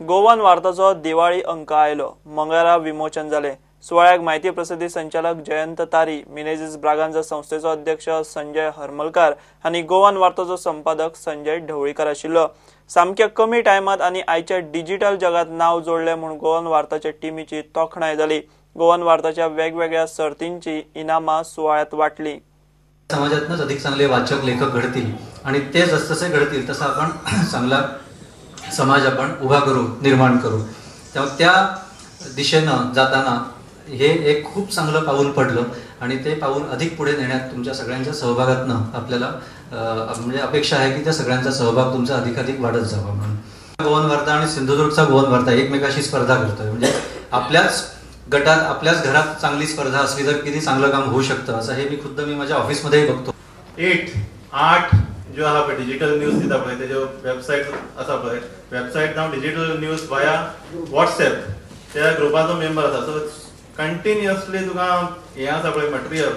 Goan वार्ताचो Diwali अंक आयलो. मंगळारा विमोचन जालें. सुवाळ्याक म्हायती प्रसिद्धी संचालक जयंत तारी, मिनेझिस ब्रागांझा संस्थेचो अध्यक्ष संजय हरमलकार आनी गोवन वार्ताचो संपादक संजय ढवळीकर आशिल्लो. सामक्या कमी टायमात आनी आयच्या डिजिटल जगात नाव जोडलें म्हूण गोवन वार्ताच्या टिमीची तोखणाय जाली. गोवन वार्ताच्या वेगवेगळ्या सर्तींची इनामां सुवाळ्यात वाटली. समाजातूनच अधिक चांगले वाचक लेखक घडतील आणि ते जसजसे घडतील तसं आपण चांगला समाज आपण उभा करू, निर्माण करू. तेव्हा त्या दिशेनं जाताना हे एक खूप चांगलं पाऊल पडलं आणि ते पाऊल अधिक पुढे नेण्यात तुमच्या सगळ्यांच्या सहभागातनं आपल्याला म्हणजे अपेक्षा आहे की त्या सगळ्यांचा सहभाग तुमचा अधिकाधिक वाढत जावा म्हणून. गोवन वार्ता आणि सिंधुदुर्गचा गोवन वार्ता एकमेकाशी स्पर्धा करतोय, म्हणजे आपल्याच गटात आपल्याच घरात चांगली स्पर्धा असली तर किती चांगलं काम होऊ शकतं असं हे मी खुद्द मी माझ्या ऑफिसमध्येही बघतो. 8 ज्यो आहा पळय डिजिटल न्यूज दिता पळय तेज्यो वेबसायट आसा पळय, वेबसायट नाव डिजिटल न्यूज वाया वॉट्सएप त्या ग्रुपाचो मेंबर आसा. सो कंटिन्युअसली तुका हें आसा पळय material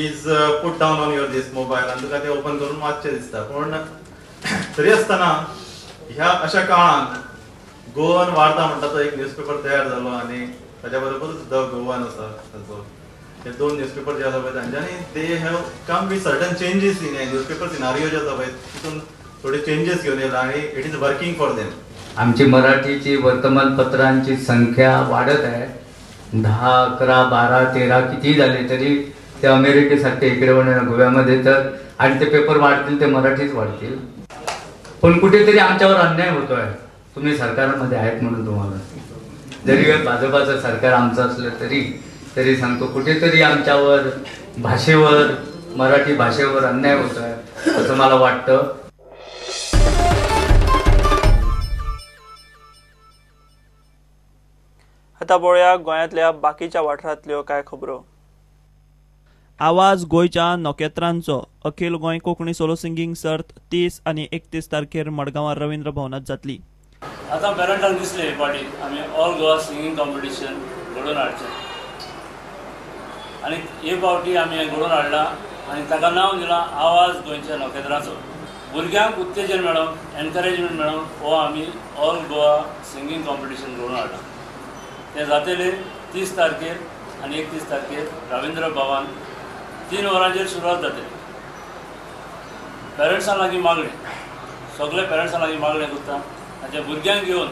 is put down on your this mobile आनी तुका तें ओपन करून वाचचें दिसता. पूण तरी आसतना ह्या अशा काळांत गोवन वार्ता म्हणटा तो एक न्यूजपेपर तयार जालो आनी ताच्या बरोबरूच the Goan आसा ताचो. हे दोन न्यूजपेपर जे आसा पळय तांच्यांनी they have come with certain changes in newspaper scenario जे आसा पळय तितून थोडे चेंजीस घेवन येयला आनी it is working for them. आमची मराठीची वर्तमानपत्रांची संख्या वाढत आहे. 10, 11, 12, 13 किती झाले तरी ते अमेरिकेसारखे इकडे गोव्यामध्ये तर, आणि ते पेपर वाढतील ते मराठीच वाढतील. पण कुठेतरी आमच्यावर अन्याय होतोय. तुम्ही सरकारमध्ये आहेत म्हणून तुम्हाला, जरी भाजपाचं सरकार आमचं असलं तरी तरी सांगतो कुठेतरी आमच्यावर भाषेवर, मराठी भाषेवर अन्याय होत आहे असं मला वाटतं. आता पळोवया गोंयांतल्या बाकीच्या वाठारांतल्यो कांय खबरो. आवाज गोंयच्या नखेत्रांचो अखिल गोंय कोंकणी सोलो सिंगींग सर्त 30 आनी 31 तारखेर मडगांवां रवींद्र भवनांत जातली. आतां पेरंटांक दिसलें हे फावटी आमी ऑल गोवा सिंगींग कॉम्पिटिशन घडोवन हाडचें आनी हे फावटी आमी हें घडोवन हाडलां आनी ताका नांव दिलां आवाज गोंयच्या नखेत्रांचो. भुरग्यांक उत्तेजन मेळोंक, एनकरेजमेंट मेळोंक हो आमी ऑल गोवा सिंगींग कॉम्पिटिशन घडोवन हाडलां. तें जातलें 30 तारखेर आनी 31 तारखेर रवींद्र भवन 3 वरांचेर सुरवात जातली. पेरंट्सां लागीं मागणें, सगळे पेरंट्सां लागीं मागणें करता ताच्या भुरग्यांक घेवन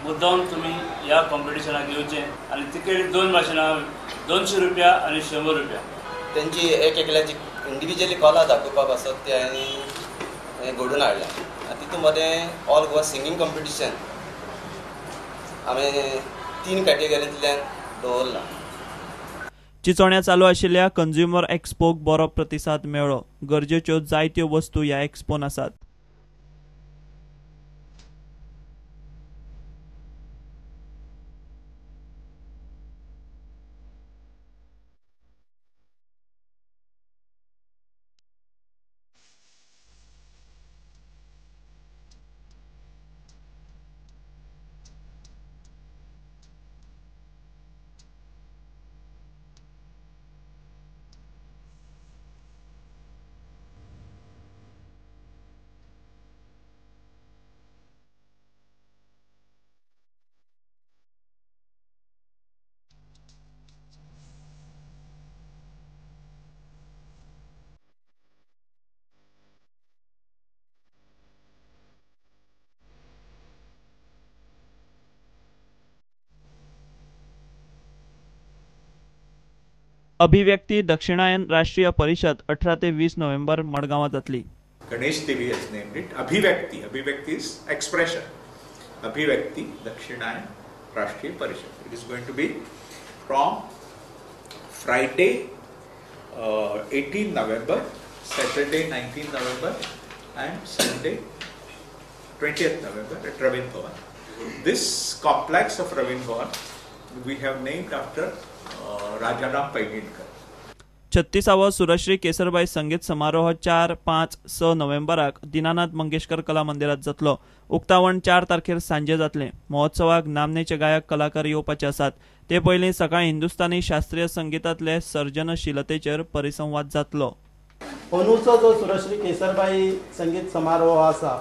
मुद्दाम तुमी ह्या कॉम्पिटिशनाक येवचें आनी तिकेट दोन भाशेन 200 रुपया आनी 100 रुपया. तेंची एक एकल्याची इंडिविज्युअली कला दाखोवपा पासत ते हांणी घडोवन हाडलां आनी तितून मदें ऑल गोवा सिंगींग कॉम्पिटिशन आमी 3 कॅटेगरींतल्यान दवरलां. चिचोण्या चालू आशिल्ल्या कंज्युमर एक्स्पोक बरो प्रतिसाद मेळ्ळो. गरजेच्यो जायत्यो वस्तू ह्या एक्स्पोन आसात. अभिव्यक्ती दक्षिणायन राष्ट्रीय परिषद 18 ते 20 नोव्हेंबर मडगांवां जातली. Ganesh Devi has named it Abhivyakti. Abhivyakti is expression. Abhivyakti Dakshinayan Rashtriya Parishad. It is going to be from Friday 18 November, Saturday 19 November and Sunday 20th November at Ravindra Bhavan. This complex of Ravindra Bhavan we have named after Rajaram Painginkar. 36वो Surshree Kesarbai संगीत समारोह 4, 5, 6 नोव्हेंबराक दीनानाथ मंगेशकर कला मंदिरात जातलो. उक्तावण 4 तारखेर सांजे जातलें. महोत्सवाक नामनेचे गायक कलाकार येवपाचे आसात. ते पयलीं सकाळी हिंदुस्तानी शास्त्रीय संगीतांतले सर्जनशीलतेचेर परिसंवाद जातलो. अंदूचो जो सुरश्री केसरबाई संगीत समारोह आसा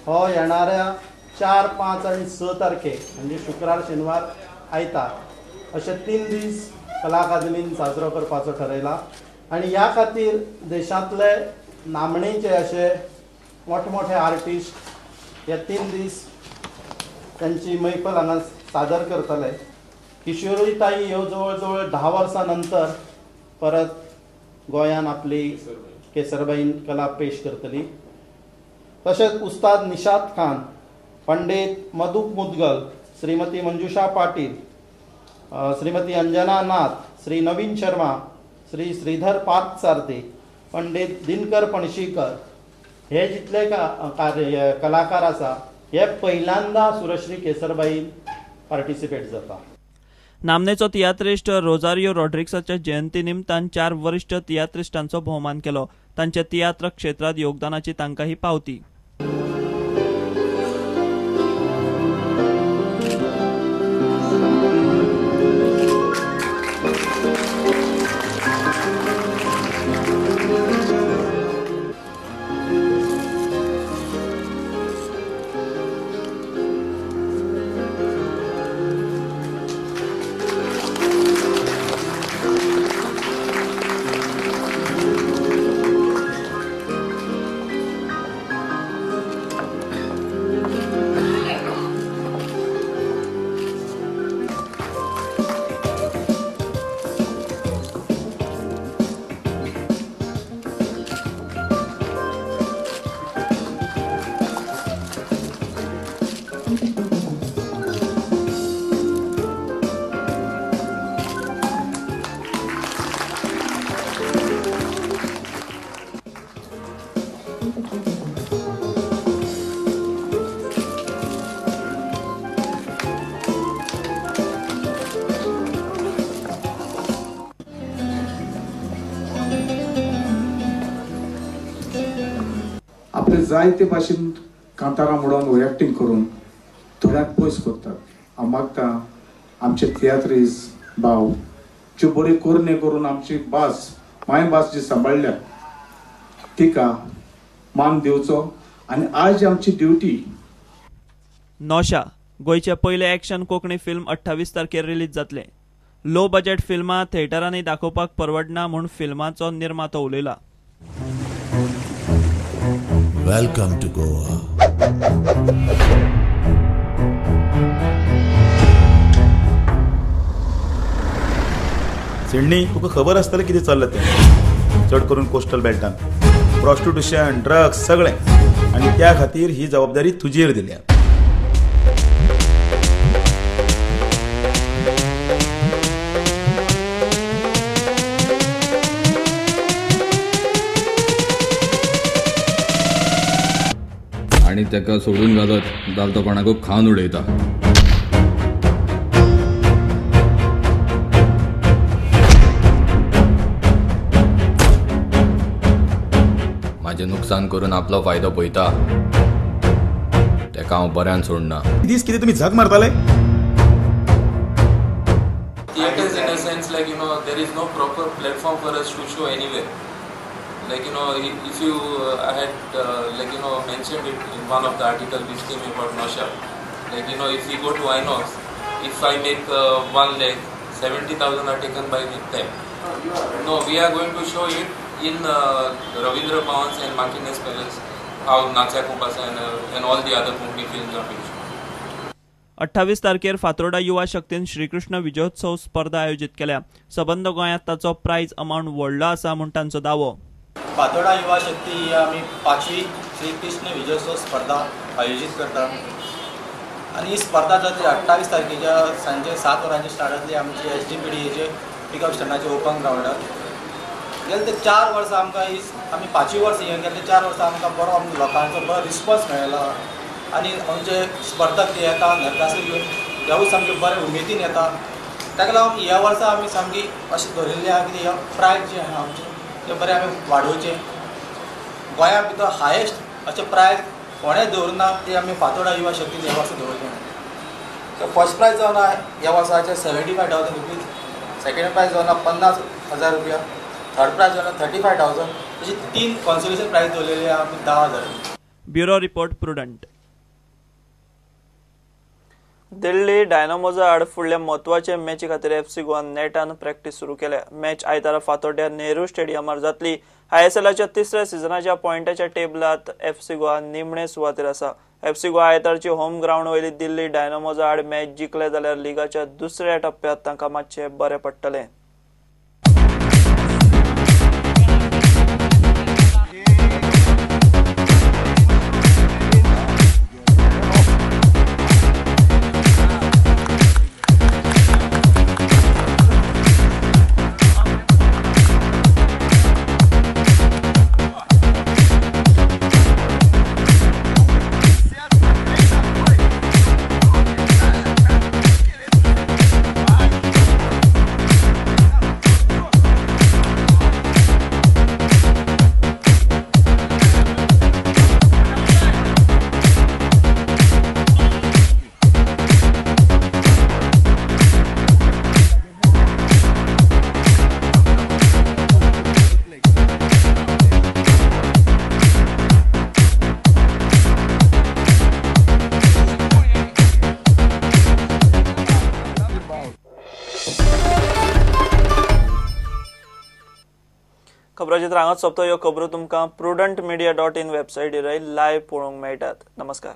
हो येणाऱ्या 4, 5 आनी 6 तारखेक म्हणजे शुक्रार, शेनवार, आयतार अशे 3 दीस कला अकादमीन साजरो करपाचो ठरयला आनी ह्या खातीर देशांतले नामणेचे अशे मोठे मोठे आर्टिस्ट हे 3 दीस त्यांची मैफल हांगा सादर करतले. किशोरी ताई ह्यो जवळ जवळ 10 वर्सां नंतर परत गोंयान आपली केसरबाईन कला पेश करतली. तशेंच उस्ताद निशाद खान, पंडित मधुक मुदगल, श्रीमती मंजुषा पाटील, श्रीमती अंजना नाथ, श्री नवीन शर्मा, श्री श्रीधर पार्थसारथी, पंडित दिनकर पणशीकर हे जितले कलाकार आसा हे पहिल्यांदा सुरश्री केसरबाईन पार्टिसिपेट जाता. नामनेचो तियात्रिस्ट रोजारियो रॉड्रिक्साच्या जयंती निमतान 4 वरिष्ठ तियात्रिस्टांचो भोवमान केलो. तांच्या तियात्र क्षेत्रात योगदानाची तांकां ही पावती. आपले जायते भाशेन कांतारां म्हणून एक्टींग करून थोड्याक पयस करतात. हांव मागता आमचे तियात्रीस भाव ज्यो बरी कोरणे करून आमची भास मायभास जी सांबाळ्ळ्या तिका मान दिवचो आनी आज आमची ड्युटी. नौशा गोंयचें पयलें एक्शन कोंकणी फिल्म 28 तारखेर रिलीज जातलें. लो बजेट फिल्मां थिएटरांनी दाखोवपाक परवडना म्हूण फिल्माचो निर्मातो उलयला. Welcome to Goa. Sydney, तुका खबर आसतलें कितें चल्लां तें, चड करून कोस्टल बेल्टान प्रॉस्टिट्यूशन, ड्रग्स सगळें, आनी त्या खातीर ही जबाबदारी तुजेर दिल्या. आनी ताका सोडून घालत जाल्यार तो कोणाकूय खावन उडयता. म्हाजें नुकसान करून आपलो फायदो पळयता ताका हांव बऱ्यान सोडना. दीस कितें तुमी झक मारताले? Theatres in a sense, like, you know, there is no proper platform for us to show anywhere. Like, you know, if you I had like, you know, mentioned it in one of the article which came about Nosha. Like, you know, if we go to Inox, if I make 1 lakh, 70,000 are taken by them. No, we are going to show it in Ravindra Bhavan's and Martinez Palace, how Nacha Kumbasa and all the other Konkani films are being shown. 28 तारखेर फातोर्डा युवा शक्तीन श्रीकृष्ण विजयोत्सव स्पर्धा आयोजीत केल्या. सबंद गोंयांत ताचो prize amount व्हडलो आसा म्हूण तांचो दावो. फातोर्डा युवा शक्ती ही आमी 5वी श्रीकृष्ण विजयोत्सव स्पर्धा आयोजीत करता आनी ही स्पर्धा जातली 28 तारखेच्या सांजे 7 वरांचेर स्टार्ट जातली आमची SDPDAचे पिकअप स्टँडाचे ओपन ग्रावंडार. गेले ते 4 वर्सां आमकां ही आमी 5वी वर्स हें गेले 4 वर्सां आमकां बरो लोकांचो बरो रिस्पॉन्स मेळ्ळा आनी आमचे स्पर्धक ते येता नरकासूर घेवन तेवूय सामके बरे उमेदीन येता. ताका लागून ह्या वर्सा आमी सामकी अशें धरिल्लें आहा की ह्या प्रायज जे आहा आमचें ते बरें आमी वाडोवचें. गोंया भितर हायेस्ट अशें प्रायज कोणें दवरुना ते आमी फातोर्डा युवा शक्तीन ह्या वर्सा दवरलें. सो फर्स्ट प्रायज जावन आहा ह्या वर्साचें 75,000 रुपीज, सेकेंड प्रायज जावन आहा 50,000 रुपया, थर्ड प्रायज जावन आहा 35,000. अशी 3 कॉन्सोलेशन प्रायज दवरलेली आहा आमी 10,000. Bureau report, Prudent. दिल्ली डायनामोजा आड फुडल्या म्हत्वाचे मॅची खातीर एफसी गोवा नेटान प्रॅक्टीस सुरू केल्या. मॅच आयतारा फातोड्ड्या नेहरू स्टेडियमार जातली. आयएसएलाच्या तिसऱ्या सिजनाच्या पॉयंटाच्या टेबलात एफसी गोवा निमणे सुवातेर आसा. एफसी गोवा आयतारची होम ग्रावंड वयली दिल्ली डायनामोजा आड मॅच जिखले जाल्यार लिगाच्या दुसऱ्या टप्प्यात तांकां मातशें बरें पडटलें. खबरांची हांगाच सोंपता. ह्यो खबरो तुमकां prudentmedia.in वेबसायटीर लायव्ह पळोवंक मेळटात. नमस्कार.